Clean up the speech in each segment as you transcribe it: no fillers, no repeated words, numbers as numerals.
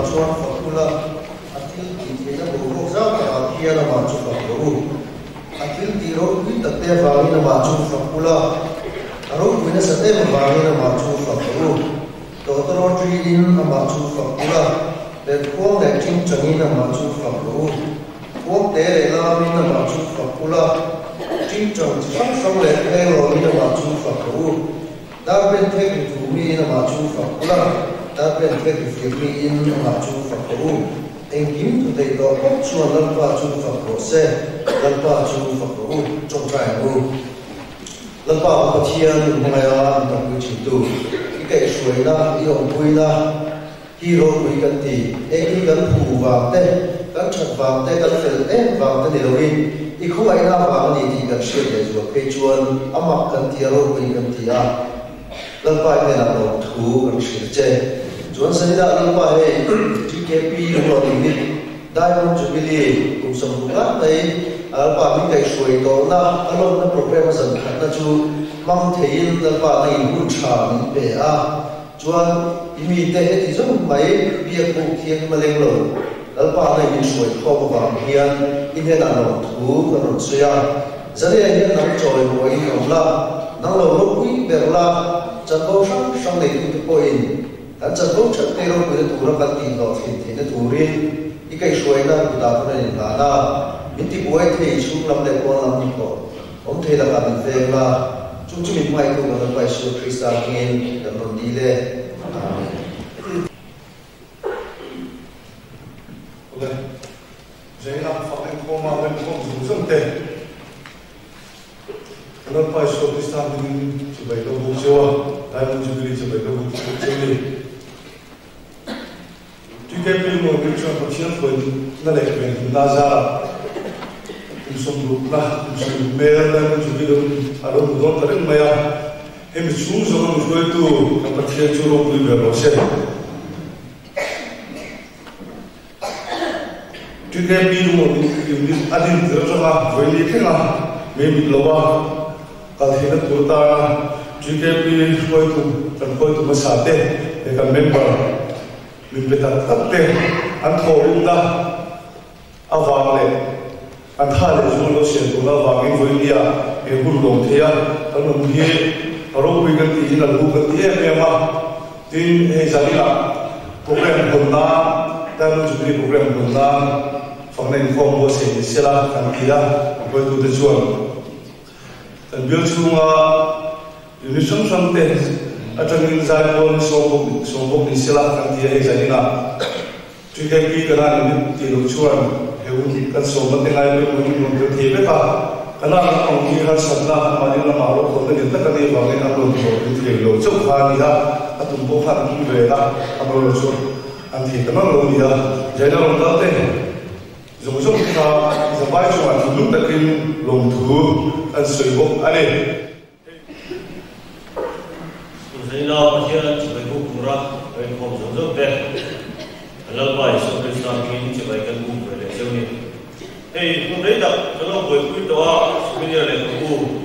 chuan fak ula, a thil tih theihna boruak zau takah khian amah chu fak rawh u. A thil tih ropui takte avangin amah chu fak ula, a ropui nasat em avangin amah chu fak rawh u. Tawtawrawṭiin amah chu fak ula, perhkhuang leh ṭingṭangin amah chu fak rawh u. Khuangte leh lamin amah chu fak ula, ṭingṭang chi hrang hrang leh phenglawmin amah chu fak rawh u. Darben thek ri thu miin amah chu fak ula, darben thek ri fir miin amah chu fak rawh u. Engkim thu theih tawh phawt chuan Lalpa chu fak rawh se, Lalpa chu fak rawh u, ṭawngṭai ang u. Lalpa ka Pathian, min hmangaih a, min tanpui ṭhintu, i kaihhruaina, i awmpuina hi ropui kan ti. Heng hi kan phu vang te, kan ṭhat vang te, kan fel em vang te ni loin, i khawngaihna vang a ni tih kan hriat leh zual phei chuan a mak kan ti a, ropui kan ti a. Lalpa i hnenah lawmthu kan hrilh che. Chuan Sanina Lalpa hei TKP lunglaw unit Diamond Jubilee kum 60 lai mai Lalpa min kaihhruai tawhna a lawmna program a zan khatna chu hmang theiin Lalpa na in hun tha min pe a. Chuan i mite heti zawng mai biak buk thianghlim a leng lo Lalpa na in min hruai khawm avang hian i hnenah lawmthu kan rawn sawi a. Zariah hian nang chawi mawiin awm la, nang lo ropui ber la, chanvo hrang hrang neitute pawhin kan chanvo that te ropuina tura kan tihhlawhtlin theihna turin i kaihhruaina kutah kan rawn inhlan a, min tibuai thei chhung lam leh pawn lam hnathawh awm thei lakah min veng la, chung chu min hmangaihtu kan Lalpa Isua Krista hmingin kan rawn dil e. Amen. Awle. Zaina fak inkhawm a remkhawm zawng zawng te kan Lalpa Isua Krista hmingin chibai ka buk cheu a, Diamond Jubilee chibai ka buk buk cheu ni. TKP Lungawmir chuan Pathian hruaina leh venhimna zarah kum sawmrukna, kum 60 hmel Diamond Jubilee a lo hmu dawn ta reng mai a. Hemi chhung zawng a mi hruaitu kan Pathian chu ropui ber rawh se. TKP lungawm unit a din tir atanga vawi li thleng a mei mit lo a kal theihna tur atana TKP hruaitu kan hruaitu hmasa te leh kan member min pe tak tak te an thawhrimna avang leh an tha leh zu lo siam turna avangin vawi nia he hun lawm thei a kan awm hi a ropui kan tiin a lu kan ti em em a. Tin, hei zaninah program hawn nan, Diamond Jubilee program hawn nan fakna inkhawm buatsaih ni sela kan ti a, a hruaitute chuan kan bial chhunga unit hrang hrang te atangin zaipawl ni sawm bawk ni sela kan ti a, hei zaninah TKP kana unit tih loh chuan he hun kan sawmna te ngai pawimawhin rawn tel thei vek a, kana lam ang hi harsatna mahni lamah rokhawlna lian tak a nih avangin an rawn hlawhtling thei lo chauh kha a ni a, a tum pawh khan an tum ve a, amaherawhchu chu an thei ta ngang lo a ni a. Jaina rawn kal te zawng zawng kha zavai chungah thinlung takin lawmthu an sawi bawk a ni. Zaila Pathian chibai buk tura ka inkhawm zawng zawng te, kan Lalpa Isua Krista hmingin chibai kan buk ve leh cheu ni. Hei hun rei tak ka lo buaipui tawh a, souvenir lehkhabu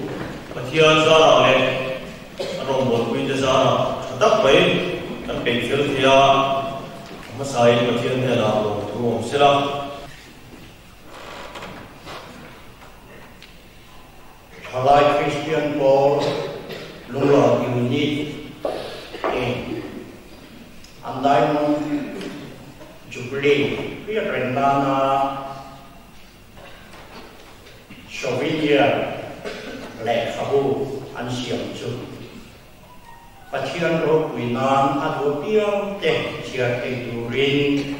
Pathian zarah leh a rawngbawlpui te zarah tha tak mai kan peih fel thei a, a hmasain Pathian hnenah lawmthu awm sela. Thalai Kristian Pawl Lunglawm Unit te an Diamond Jubilee hriat reng nana Souvenir lehkhabu an siam chu Pathian ropui nan a duh apiang te chhiar thei turin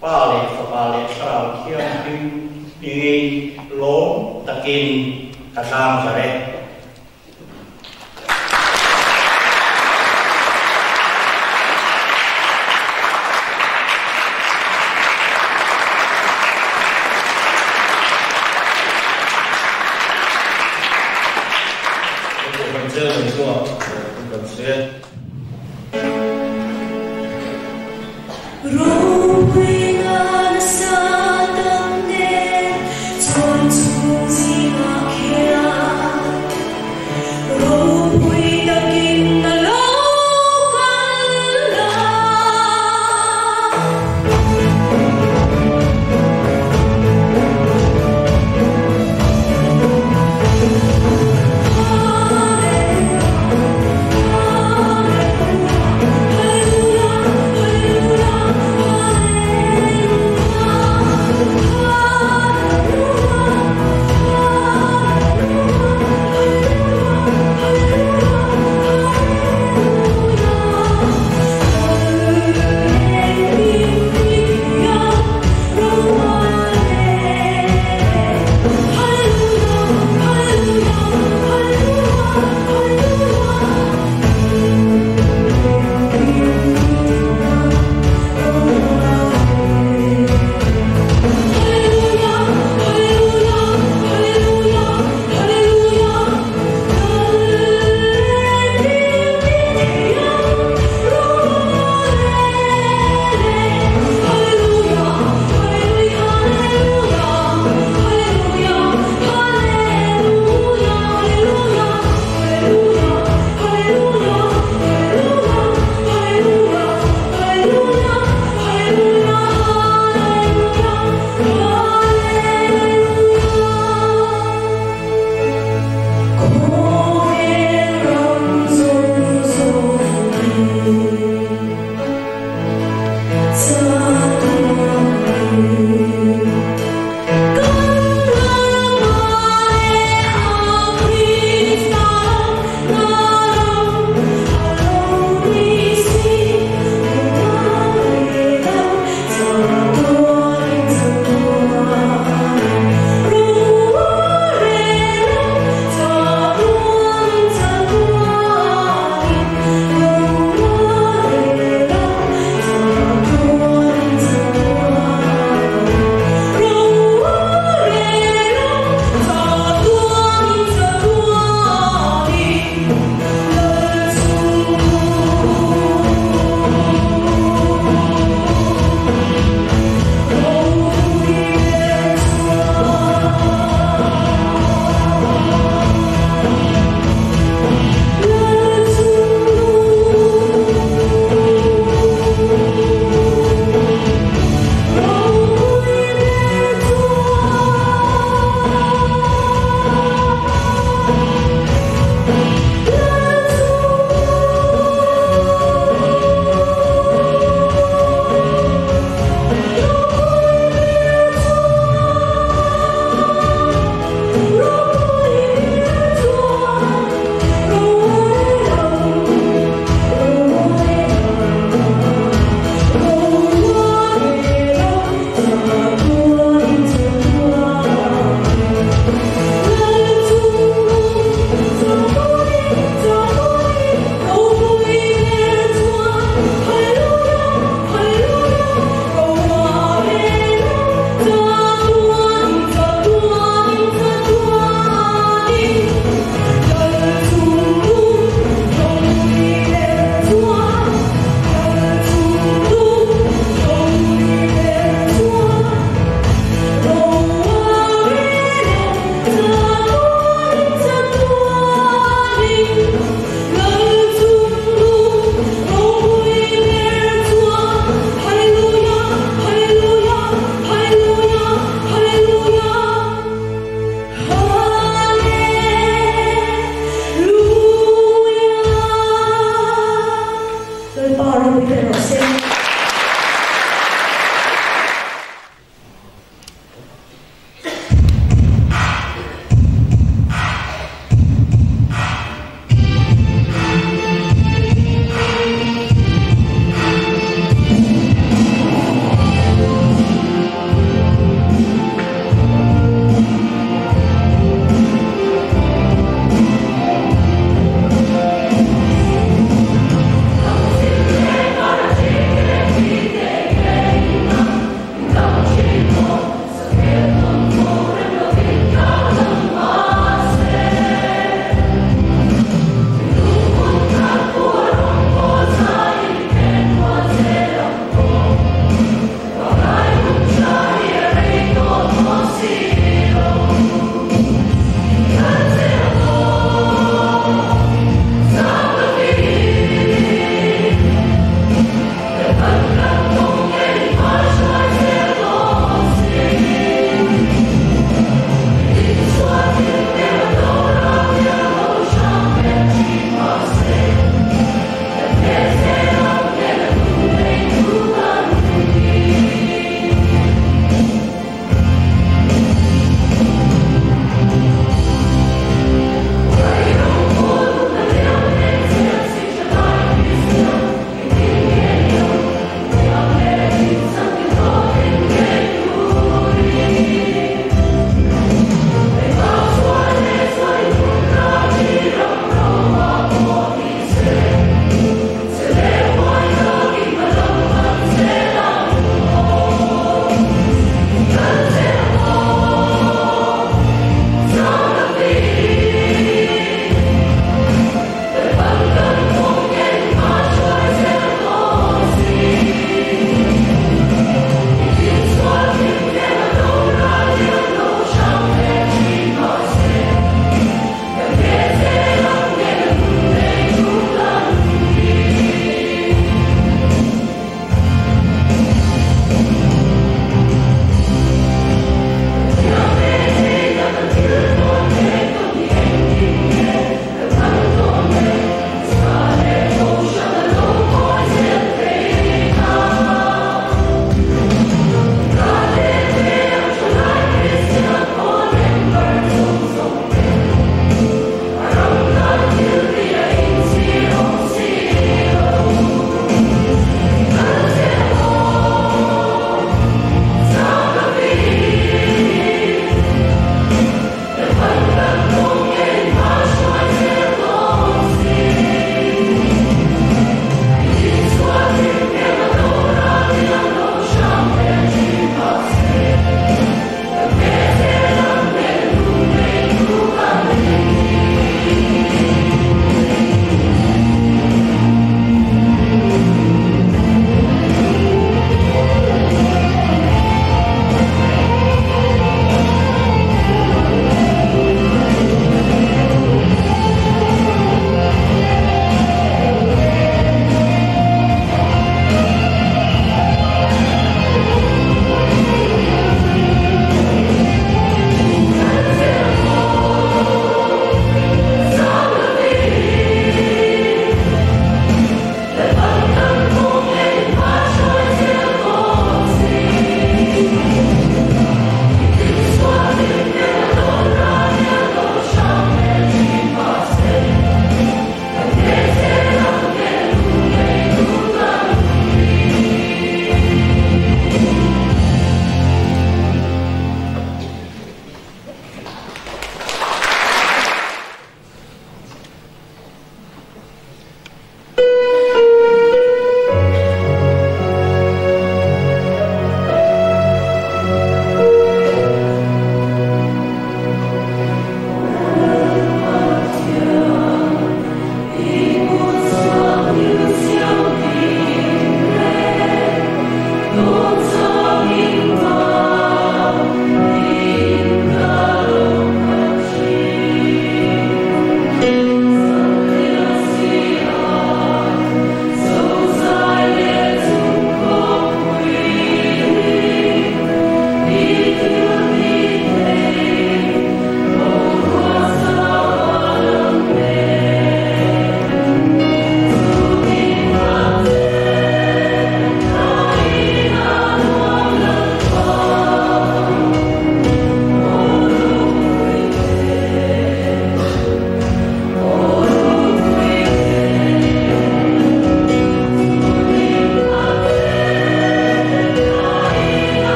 Pa leh Fapa leh Thlarau Thianghlim hmingin lawm takin ka tlang zar e. Kan chairman chungah kan sawi e.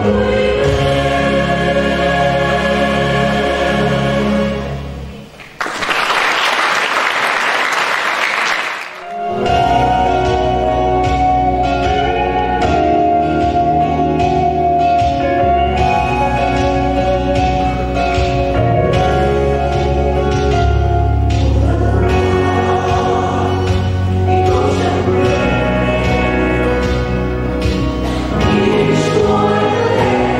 Destroy the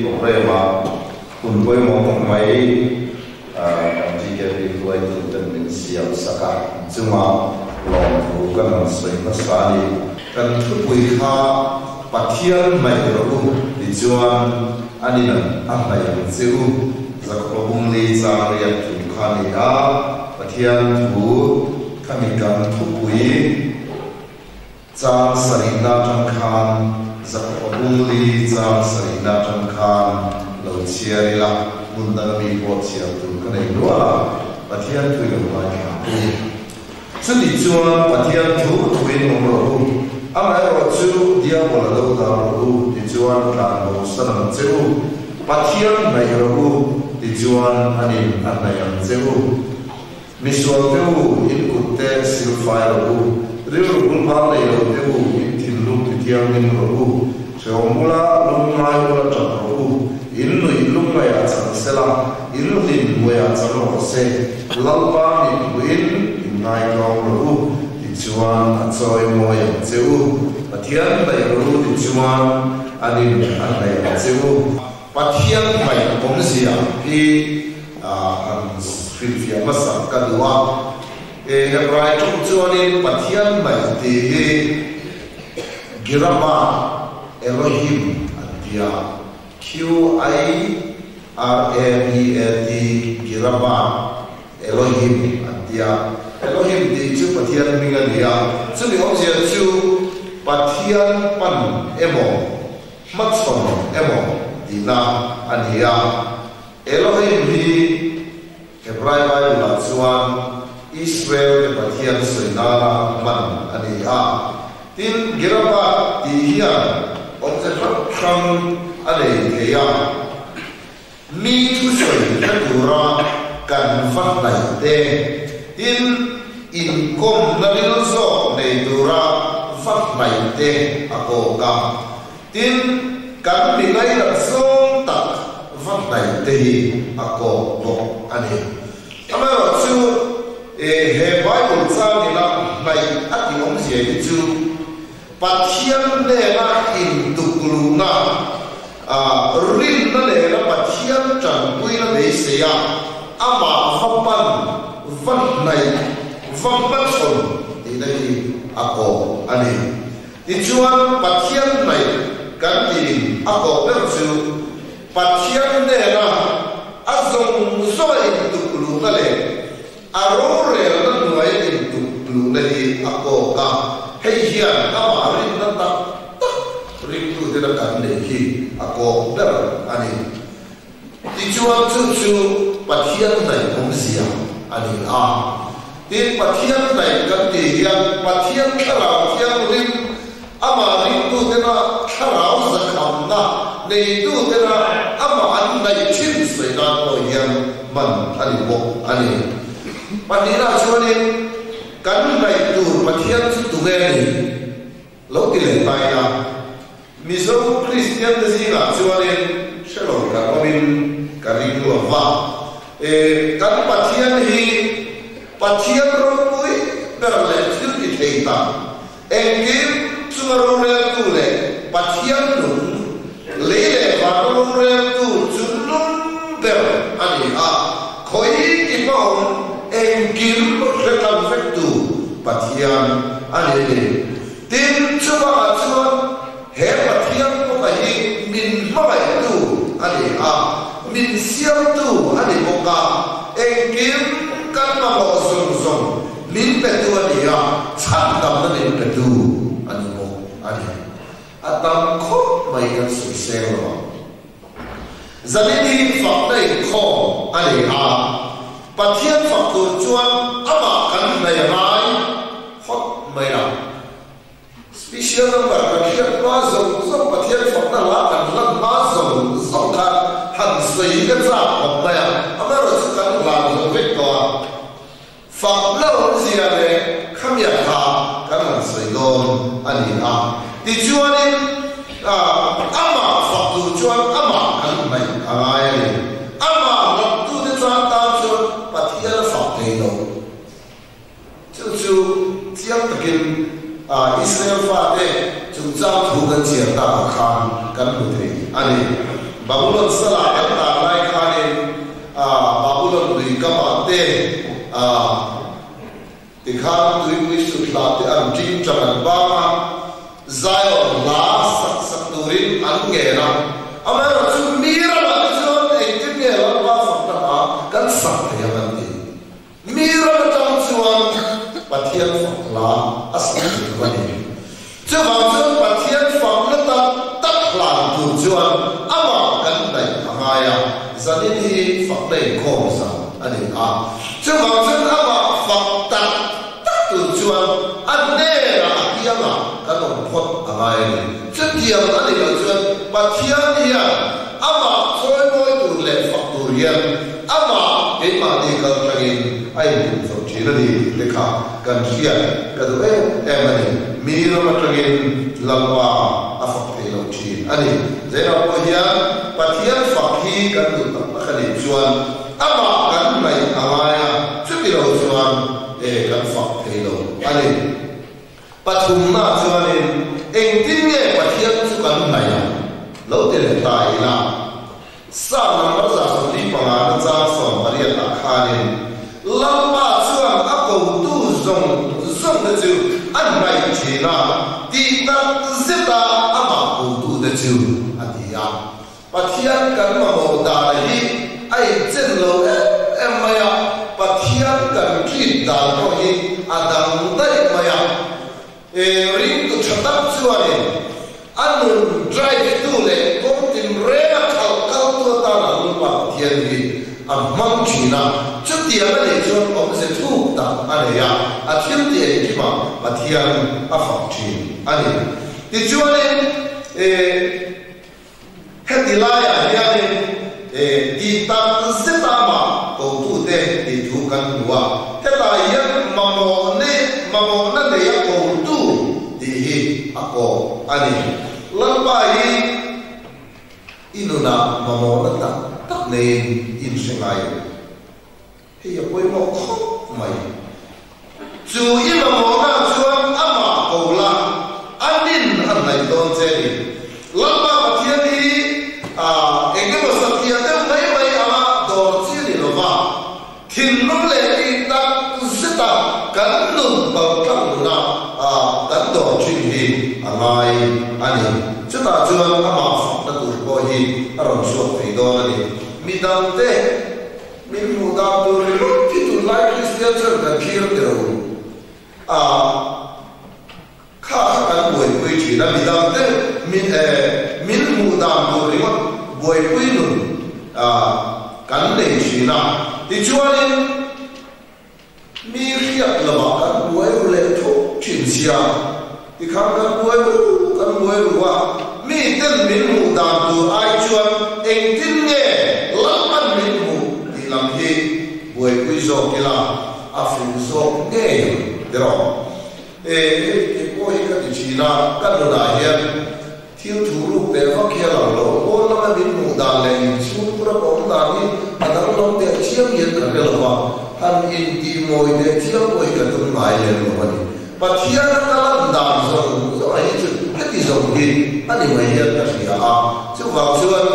Programme ah hun pawimawh tak mai kan GKP hruaitu ten min siam sak a, chungah lawmthu kan han sawi hmasa a ni. Kan thupui kha Pathian hnaih rawh u tichuan a nin a hnaih ang che u, Zakhua Bungli chang riak thu kha a ni a, Pathian thu khami kan thupui chang sarihna atang khan Zakhua Bungli chang sarihna atang khan lo chhiar ila, hmun dang mi pawh chhiar tur ka nei nual a, Pathian thu i lo ngaithla ang u. Chuti chuan Pathian thu thuin awm rawh u, amaherawhchu Diabola do dan rawh u, tichuan tlan bo san ang che u. Pathian hnaih rawh u, tichuan anin a hnaih ang che u. Misual te u, in kut te silfai rawh u, rilru bulbal nei lo te u, in thinlung tithianghlim rawh u, hrehawm ula, lungngai ula tap rawh u, in nuih lungngaihah chang sela, in hlim hmuaiah chang rawh se. Lalpa mipui in ngaitlawm rawh u, tichuan a chawi mawi ang che u. Pathian hnaih rawh u, tichuan an in a hnaih ang che u. Pathian hnaih awmzia hi han hrilhfiah hmasa ka duh a. Hebrai tawng chuanin Pathian hnaih tih hi Girama Elohim an ti a. QI RABAT, Girabat, Elohim an ti a. Elohim tih chu Pathian hming a ni a, chumi awmzia chu Pathian pan emaw, hmachhawn emaw tihna a ni a. Elohim hi Hebrai Bible-ah chuan Israel te Pathian sawi nana hman a ni a. Tin, Girabat tih hian awmze hrang hrang a nei thei a, mi thusawi hre tura kan va hnaih te, tin, inkawmna ril zawk nei tura va hnaih te a kawk a. Tin, kan mi ngainat zawng tak va hnaih te hi a kawk bawk a ni. Amaherawhchu, he Bible changina hnaih a tih awmzia hi chu Pathian hnena intukluhna, rinna nena Pathian tanpuina beisei a, amah va pan, va hnaih, va hmachhawn tihna hi a kawk a ni. Tichuan, Pathian hnaih kan tiin a kawh ber chu Pathian hnena a zawng zawnga intuk luhna leh a rorelna hnuaia intuk luhna hi a kawk a, hei hian amah rinna tak tak ringtutena kan neih hi a kawk ber a ni. Tichuan chu chu Pathian hnaih awmzia a ni a. Tin, Pathian hnaih kan tih hian Pathian Thlarau Thianghlim, amah ringtutena Thlarau zakhamna neitutena amah an hnaih thin sawi nan pawh hian hman a ni bawk a ni. Pahnihna chuanin kan hnaih tur Pathian chu tunge a ni? Lo ti leh ta ila, Mizo Kristian te zingah chuanin hre lo kan awmin ka ring lo va. E, kan Pathian hi Pathian ropui ber leh thil ti thei tak, engkim chunga roreltu leh Pathian nung, lei leh vana roreltu chungnung ber a ni a, khawi ki hmaawm engkim hre tlang vektu Pathian a ni a ni. Tin, chuvangah chuan he Pathian pawka hi min hmangaihtu a ni a, min siamtu a ni bawk a, engkim kan mamawh zawng zawng min petu a ni a, chhandamna min petu a ni bawk a ni. A tam khawp mai kan sawi seng lo ang. Zanin hi fakna inkhawm a ni a, Pathian fak tur chuan amah kan hnaih a ngai phawt mai a. Special number kan hriat hma zawng zawng Pathian fakna hla kan hlan hma zawng zawng khan han sawi hi ka chak khawp mai a, amaherawhchu kan hlan zo vek tawh a. Fakna awmzia leh khamia kha kan han sawi dawn a ni a. Tichuanin, amah fak tur chuan amah kan hnaih a ngai a ni. Amah hlattute tan tan chuan Pathian a fak thei lo. Chu chu chiang takin Israel fate chungchang thu kan chhiar takah khan kan hmu thei a ni. Babulon sala an tan lai khanin a Babulon lui kamah te a tikhan tuipui sut hla te an ting tang an bang a, Zion hla sak sak turin an ngen a. Amaherawhchu mi ramah te chuan engtin nge Lalpa fakna hla kan sak thei ang an ti. Mi ram atang chuan Pathian fak hla a sak thei lo a ni. Chuvang chuan Pathian fakna tak tak hlan tur chuan amah kan hnaih a ngai a, zanin hi fakna inkhawm zan a ni a. Chuvang chuan amah fak tak tak tur chuan a hnenah a kiangah kan awm phawt a ngai a ni. Chutiang a nih loh chuan Pathian hian amah chawimawi tur leh fak tur hian amah keimahni kal tangin a inhmuh chho thin a ni tih te kha kan hriat ka duh em em a ni. Mi ram atangin Lalpa a fak thei lo thin a ni. Zairah pawh hian Pathian fak hi kan duh tak tak a nih chuan amah kan hnaih a ngai a, chuti lo chuan e kan fak thei lo a ni. Pathumna chuanin engtin nge Pathian chu kan hnaih ang? Lo ti leh ta ila, Psalm number 145 na chang 18 ah khanin, Lalpa chuan a kotu zawng zawng te chu a hnaih thin a, tih tak zeta amah kotu te chu a ti a. Pathian kan mamawh dan hi a inchen lo em em mai a, Pathian kan treat dan pawh hi a dang daih mai a. Ringtu tha tak chuanin a nun drive tu leh kawng tinreng a khalh kaltu atan a Lalpa Pathian hi a hmang thin a, chutiang a nih chuan awmze thuk tak a nei a, a thil tih engkimah Pathian a fak thin a ni. Tichuanin Heti laiah hianin tih tak zet a mah kotute tih thu kan hmu a, hetah hian mamawh nei mamawhna nei a kotu tih hi a kawp a ni. Lalpa hi i nunah mamawhna tak tak neiin in hre ngai em? Hei a pawimawh khawp mai. Chu i mamawhna chuan amah ko la, a nin a hnaih dawn che ni. Lalpa Pathian hi a eng emaw satliah deuh mai mai anga dawr chi a ni lo va, thinlung leh tih tak zeta kan nun paltlang nuna kan dawr thin hi a ngai a ni. Chutah chuan amah fakna tur pawh hi a rawn chhuak thei dawn a ni. Midangte. Min hmuh dan tur ringawt hi tunlai Kristian chuan kan thlir ti lo a, kha kha kan buaipui thin a, midang te min min hmuh dan tur ringawt buaipui nun kan nei thin a, tichuanin mi hriat lamah kan buai ru leh thup thin sia, tikhan kan buai ru kan buai ru a, mi ten min hmuh dan tur ai chuan engtin nge Lalpan min hmuh tih lam hi buaipui zawk ila a fuh zawk ngei ang tiraw? E, hei kei pawh hi ka ti thin a, ka nunah hian Thil thu ruk teh vak hi a lang lo. Pawn lama min hmuh dan leh inchhung tura ka awm dan hi a danglam teh chiang hian ka hre lo va, han intihmawi teh chiang pawh hi ka tum ngai lem lo a ni. Pathiana ka lan dan zawng zawng hi chu heti zawng hi a ni mai hian ka hria a, chuvang chuan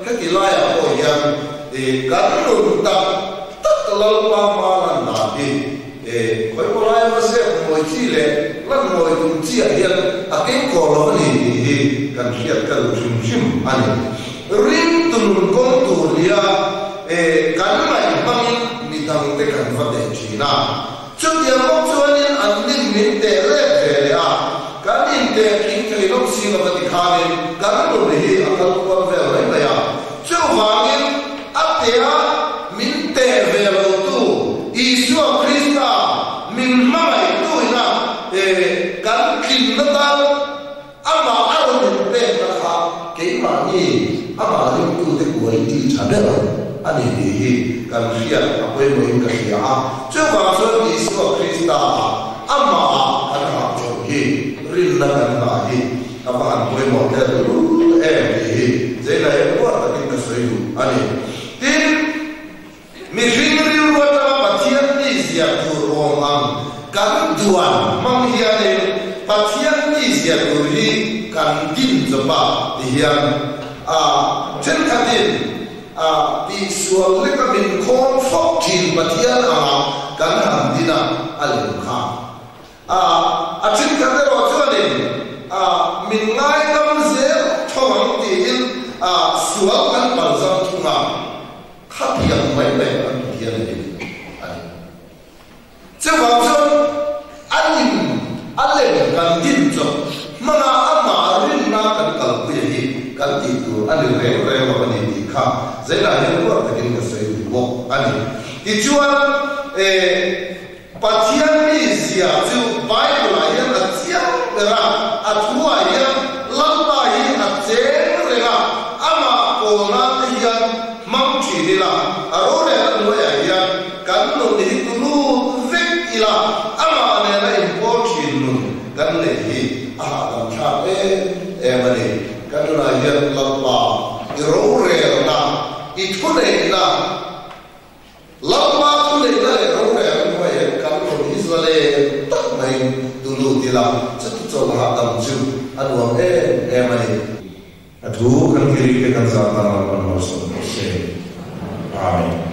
heti laiah pawh hian kan nun tak tak Lalpa hma lan dan hi E, khawi maw lai emaw zep mawi chi leh lan mawi tum chiah hian a keng kawr lo a ni tih hi kan hriat ka duh hrim hrim a ni. Ringtu nun kawng tur nia e, kan ngaih hmangin mi dangte kan va teh thin a. Chutiang bawk chuanin an nin min teh let ve leh a, kan inteh tling thei lawk si lova tikhanin kan nun hi a kal kual vel mai mai a. Chuvangin a tea min teh ve lotu Isua Krista min hmangaihtu ina kan tlinna tan amah a rawn inpekna kha keimahni amah ringtute quality tha ber a ni tih hi kan hriat a pawimawhin ka hria a. Chuvang chuan Isua Krista ah amah ah kan hahchawlh hi rinna kan ngah hi Ka va han pawimawh tel lul em tih hi Zaina hian uar takin ka sawi duh a ni. Tin, mihring rilru atanga Pathian mizia tur awm ang kan duan hmang hianin Pathian mizia tur hi kan din chawp a ti hian a thenkhatin. khatin a tihsual leka min khawn fawk thin Pathian anga kan han din a, a lem kha. A a thenkhat erawh chuanin a min ngaidam zel tho ang tiin a sual kan palzam thung a, khatiang mai mai kan Pathian hi a ni. Chuvang chuan a lim a lem kan din chawp hmanga amah rinna kan kalpuia hi kan tih tur a ni reng reng lo a ni tih kha Zainah hian ruat takin ka sawi duh bawk a ni. Tichuan e Pathian mizia chu Bible-ah hian a chiang ber a, a thuah hian Lalpa hi a cheng reng a, amah pawl nan te hian hmang thin ila, a rorelna hnuaiah hian kan nun hi tu lut vek ila, amah nena inpawl thin nun kan neih hi a hahdam thlak em em a ni. Kan nunah hian Lalpa i rorelna, i thuneihna, Lalpa thuneihna leh rorelna hnuaiah hian kan nun hi zalen tak maiin tu lut ila, chuti chawlh hahdam chu a nuam em em a ni. A thu kan kiri te kan zah tan Lalpan malsawm rawh se. Amen.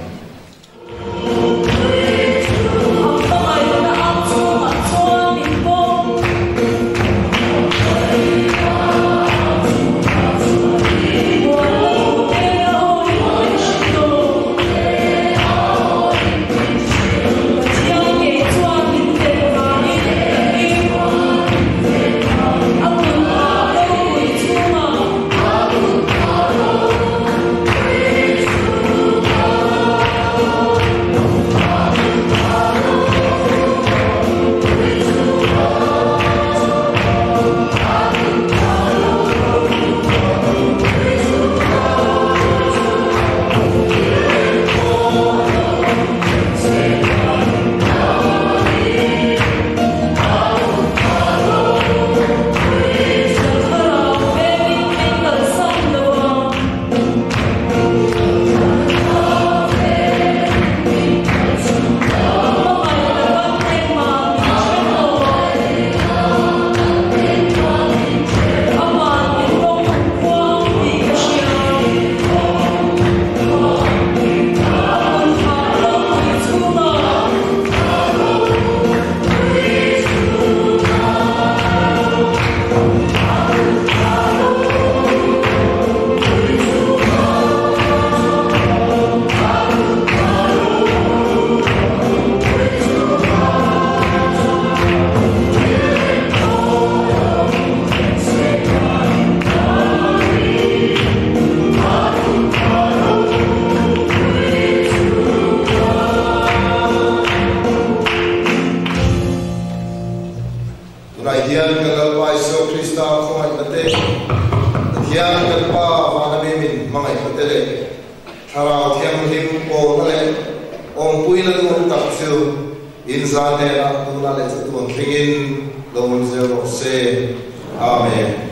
Tunah hian kan Lalpa Isua Krista khawngaihna te, Pathian kan Pa vana mi min hmangaihna te leh Thlarau Thianghlim pawlna leh awmpuina duhawm tak chu inza hnenah tunah leh chatuan thlengin lo awm zel rawh se. Amen.